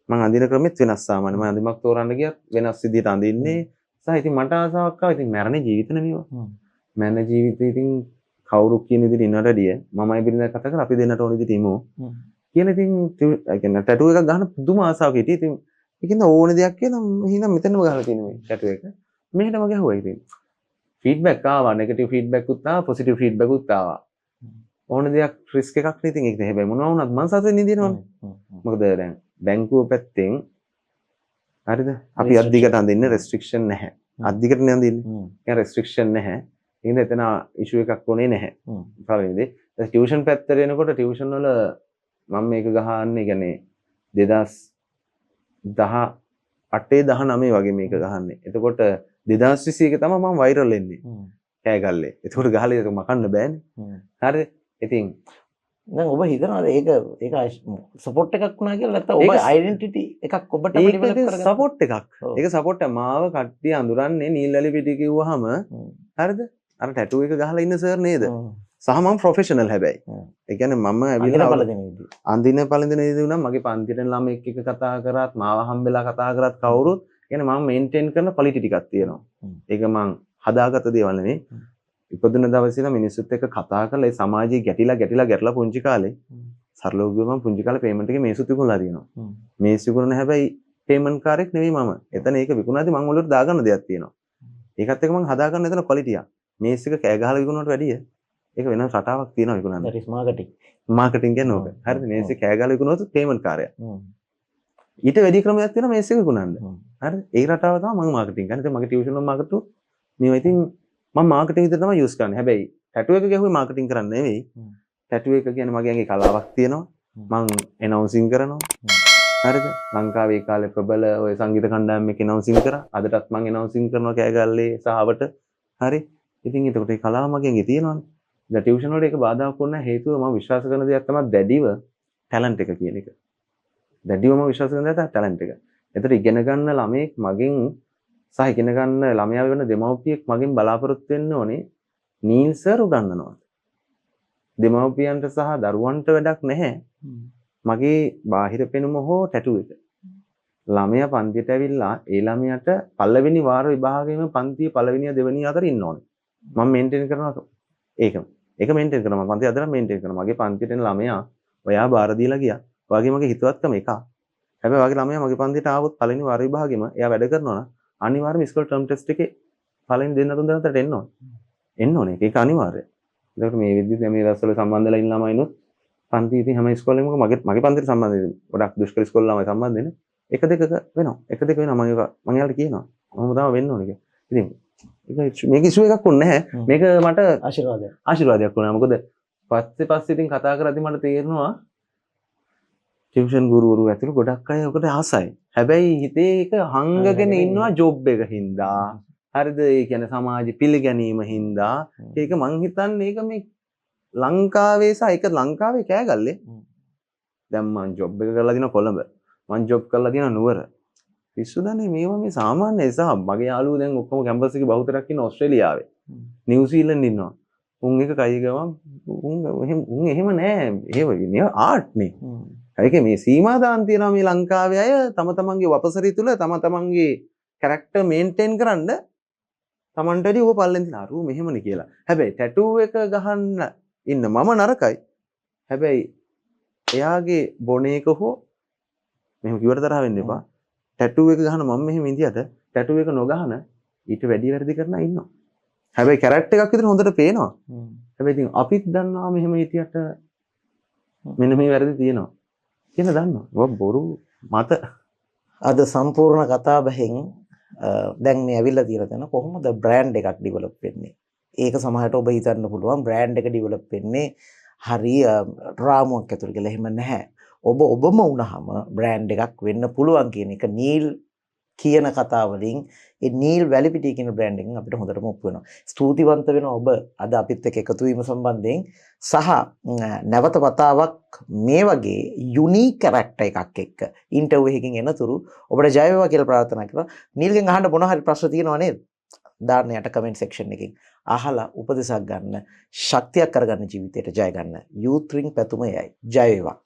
මං අඳින ක්‍රමෙත් වෙනස් සාමාන්‍ය. මං අඳිමක් තෝරන්න ගියත් වෙනස් විදිහට අඳින්නේ. සහ ඉතින් මට ආසාවක් ආවා. ඉතින් මැරෙන ජීවිත නෙමෙයි ඒවා. මැරෙන ජීවිතේ ඉතින් කවුරු කියන විදිහට ඉන්නවට වැඩිය මමයි බිරිඳයි කතා කරලා අපි දෙන්නට ඕන විදිහට ඉමු කියලා ඉතින් ඒ කියන්නේ ටැටු එකක් ගහන පුදුම ආසාවක් හිටියේ. ඉතින් ඒකින්ද ඕන දෙයක් කියලා එහෙනම් මෙතනම ගහලා තියෙන මේ ටැටු එක. මෙහෙටම ගැහුවා ඉතින්. ෆීඩ්බැක් ආවා, නෙගටිව් ෆීඩ්බැක් උත් ආවා, පොසිටිව් ෆීඩ්බැක් උත් ආවා. ඕන දෙයක් රිස්ක් එකක් නේ ඉතින් ඒක. හැබැයි මොනවා වුණත් මං සතුටින් ඉඳිනවනේ. මොකද දැන් බැංකුව පැත්තෙන් හරිද? අපි අත් දිගට අඳින්න රෙස්ට්‍රික්ෂන් නැහැ. අත් දිගට නේ අඳින්නේ. ඒ රෙස්ට්‍රික්ෂන් නැහැ. ඒකෙන්ද එතන ඉෂුව එකක් වුණේ නැහැ. පළවෙනි දේ. ඊට ටියුෂන් පැත්තට එනකොට ටියුෂන් වල මම මේක ගහන්නේ කියන්නේ 2018 19 වගේ මේක ගහන්නේ. එතකොට 2021 තමයි මම වෛරල් වෙන්නේ. කෑගල්ලේ. එතකොට ගහලා ඒක මකන්න බෑනේ. හරිද? ඉතින් දැන් ඔබ හිතනවාද ඒක ඒක සපෝට් එකක් වුණා කියලා, නැත්නම් ඔබ අයිඩෙන්ටිටි එකක් ඔබටම ඩෙවලොප් කරගත්තා? සපෝට් එකක්. ඒක සපෝට් එක. මාව කට්ටිය අඳුරන්නේ නීල් වැලිපිටිය කිව්වහම, හරිද? අර ටැටූ එක ගහලා ඉන්න සර් නේද? සහ මම ප්‍රොෆෙෂනල් හැබැයි. ඒ කියන්නේ මම ඇවිල්ලා අඳින පළඳින විදිහ වුණා, මගේ පන්තියට ළමෙක් එක්ක කතා කරත්, මාව හම්බෙලා කතා කරත් කවුරුත්, ඒ කියන්නේ මම මේන්ටේන් කරන ක්වොලිටි ටිකක් තියෙනවා. ඒක මං හදාගත්ත දේවල් නෙමෙයි. ඉපදුන දවසේ ඉඳන් මිනිස්සුත් එක්ක කතා කරලා ඒ සමාජයේ ගැටිලා ගැටිලා ගැටලා පුංචි කාලේ, සරලව කිව්වම මං පුංචි කාලේ පේමන්ට් එකේ මේසුත් විකුණලා තියෙනවා. මේස් විකුණන හැබැයි පේමන්ට් කාරයෙක් නෙවෙයි මම. එතන ඒක විකුණාදී මං ඔලුවට දාගන්න දෙයක් තියෙනවා. ඒකත් එක්ක මං හදාගන්න එතන ක්වොලිටි එක. මේස් එක කෑ ගහලා විකුණුවට වැඩිය ඒක වෙනම රටාවක් තියෙනවා විකුණන්න. That is marketing. Marketing කියන්නේ ඕක. හරිද? මේස් එක කෑ ගහලා විකුණුවොත් පේමන්ට් කාරයා. ඊට වැඩි ක්‍රමයක් තියෙනවා මේස් එක විකුණන්න. හරිද? ඒ රටාව තමයි මං මාකටිං කරන්නේ. ඉතින් මගේ ටියුෂන් වල මාකට් මේවා ඉතින් මම මාකටිං විතර තමයි යූස් කරන්නේ. හැබැයි ටැටු එක ගැහුවේ මාකටිං කරන්න නෙවෙයි. ටැටු එක කියන්නේ මගේ ඇඟේ කලාවක් තියෙනවා. මං ඇනවුන්සින් කරනවා. හරිද? ලංකාවේ ඒ කාලේ ප්‍රබල ඔය සංගීත කණ්ඩායම් එක්ක ඇනවුන්සින් කරා. අදටත් මං ඇනවුන්සින් කරනවා කෑගල්ලේ සහවට. හරි. ඉතින් එතකොට ඒ කලාව මගේ ඇඟේ තියෙනවනේ. දැන් ටියුෂන් වලට ඒක බාධාවක් වුණ හේතුව මම විශ්වාස කරන දෙයක් තමයි දැඩිව ටැලන්ට් එක කියන එක. දැඩිව මම විශ්වාස කරන දෙයක් තමයි ටැලන්ට් එක. එතකොට ඉගෙන ගන්න ළමයෙක් මගෙන් සහ ඉගෙන ගන්න ළමයා වෙන දෙමව්පියෙක් මගෙන් බලාපොරොත්තු වෙන්න ඕනේ නීල් සර් උගන්වනවා. දෙමව්පියන්ට සහ දරුවන්ට වැඩක් නැහැ මගේ බාහිර පෙනුම හෝ ටැටු එක. ළමයා පන්තියට ඇවිල්ලා ඒ ළමයාට පළවෙනි වාර විභාගයේම පන්තියේ පළවෙනිය දෙවෙනිය අතර ඉන්න ඕනේ. මම මේන්ටේන් කරනවා ඒකම. ඒක මේන්ටේන් කරනවා. මම පන්තිය අතර මේන්ටේන් කරනවා. මගේ පන්තියට එන ළමයා ඔයා බාර දීලා ගියා. ඔයාගේ මගේ හිතවත්කම එකක්. හැබැයි ඔයාගේ ළමයා මගේ පන්තියට ආවොත් පළවෙනි වාර විභාගෙම එයා වැඩ කරනවා නම් අනිවාර්යයෙන්ම ඉස්කෝලේ ටර්ම් ටෙස්ට් එකේ පළවෙනි දෙන්න තුන් දෙනා අතරට එන්න ඕනේ. එන්න ඕනේ. ඒක අනිවාර්යයි. ඒකට මේ විදිහට දැන් මේ දවස්වල සම්බන්ධ වෙලා ඉන්න ළමයිනුත් පන්ති ඉතින් හැම ඉස්කෝලේම මගේ මගේ පන්තියට සම්බන්ධ වෙන්නේ. ගොඩක් දුෂ්කර ඉස්කෝලේ ළමයි සම්බන්ධ වෙන්නේ. එක දෙකක වෙනවා. එක දෙක වෙනවා. මම ඒක මං එයාලට කියනවා. ඔහොම තමයි වෙන්න ඕනේ කියලා. ඉතින් ඒක මේක ඉෂුව එකක් වුණ නැහැ. මේක මට ආශිර්වාදයක්. ආශිර්වාදයක් වුණා. මොකද පස්සේ පස්සේ ඉතින් කතා කරද්දි මට තේරෙනවා ටියුෂන් ගුරුවරු ඇතුළු ගොඩක් අය ඔකට ආසයි. හැබැයි හිතේ ඒක හංගගෙන ඉන්නවා ජොබ් එක හින්දා. හරිද? ඒ කියන්නේ සමාජ පිළිගැනීම හින්දා. ඒක මං හිතන්නේ ඒක මේ ලංකාවේ සහ ඒක ලංකාවේ කෑගල්ලේ. දැන් මං ජොබ් එක කරලා දින කොළඹ. මං ජොබ් කරලා දින නුවර. පිස්සු දන්නේ මේවා මේ සාමාන්‍ය සහ මගේ යාළුවෝ දැන් ඔක්කොම කැම්පස් එකේ බහුතරයක් ඉන්න ඕස්ට්‍රේලියාවේ. නිව්සීලන්ඩ් ඉන්නවා. උන් එක කයි ගමන් උන් එහෙම නෑ. එහෙම මේවා ආර්ට් නේ. ඒක මේ සීමා දාන් තියනවා මේ ලංකාවේ අය තම තමන්ගේ වපසරිය තුල තම තමන්ගේ කැරක්ටර් මේන්ටේන් කරන්න තමන්ට වැඩි ඌව පල්ලෙන් තියන අරූ මෙහෙමනේ කියලා. හැබැයි ටැටූ එක ගහන්න ඉන්න මම නරකයි. හැබැයි එයාගේ බොන එක හෝ මෙහෙම කිව්වට තරහ වෙන්න එපා. ටැටූ එක ගහන මම මෙහෙම ඉඳියට ටැටූ එක නොගහන ඊට වැඩි වැරදි කරන අය ඉන්නවා. හැබැයි කැරක්ටර් එකක් විතර හොඳට පේනවා. හැබැයි ඉතින් අපිත් දන්නවා මෙහෙම හිටියට මෙන්න මේ වැරදි තියෙනවා කියලා දන්නවා. ඔය බොරු මත. අද සම්පූර්ණ කතා බහෙන් දැන් මේ ඇවිල්ලා තියෙන තැන කොහොමද බ්‍රෑන්ඩ් එකක් ඩිවෙලොප් වෙන්නේ? ඒක සමහරට ඔබ හිතන්න පුළුවන් බ්‍රෑන්ඩ් එක ඩිවෙලොප් වෙන්නේ හරි රාමුවක් ඇතුළේ කියලා. එහෙම නැහැ. ඔබ ඔබම වුණාම බ්‍රෑන්ඩ් එකක් වෙන්න පුළුවන් කියන එක නීල් කියන කතාව වලින් ඒ නීල් වැලිපිටිය කියන බ්‍රෑන්ඩ් එකෙන් අපිට හොඳටම ඔප්පු වෙනවා. ස්තුතිවන්ත වෙනවා ඔබ අද අපිත් එක්ක එකතු වීම සම්බන්ධයෙන් සහ නැවත වතාවක් මේ වගේ යුනීක් කැරක්ටර් එකක් එක්ක ඉන්ටර්වයුව එකකින් එනතුරු ඔබට ජය වේවා කියලා ප්‍රාර්ථනා කරනවා. නීල්ගෙන් අහන්න මොන හරි ප්‍රශ්න තියෙනවා නේද? දාන්න යට කමෙන්ට් සෙක්ෂන් එකකින්. අහලා උපදෙසක් ගන්න, ශක්තියක් කරගන්න, ජීවිතයට ජය ගන්න. යූත් රින්ග් පැතුම එයයි. ජය වේවා.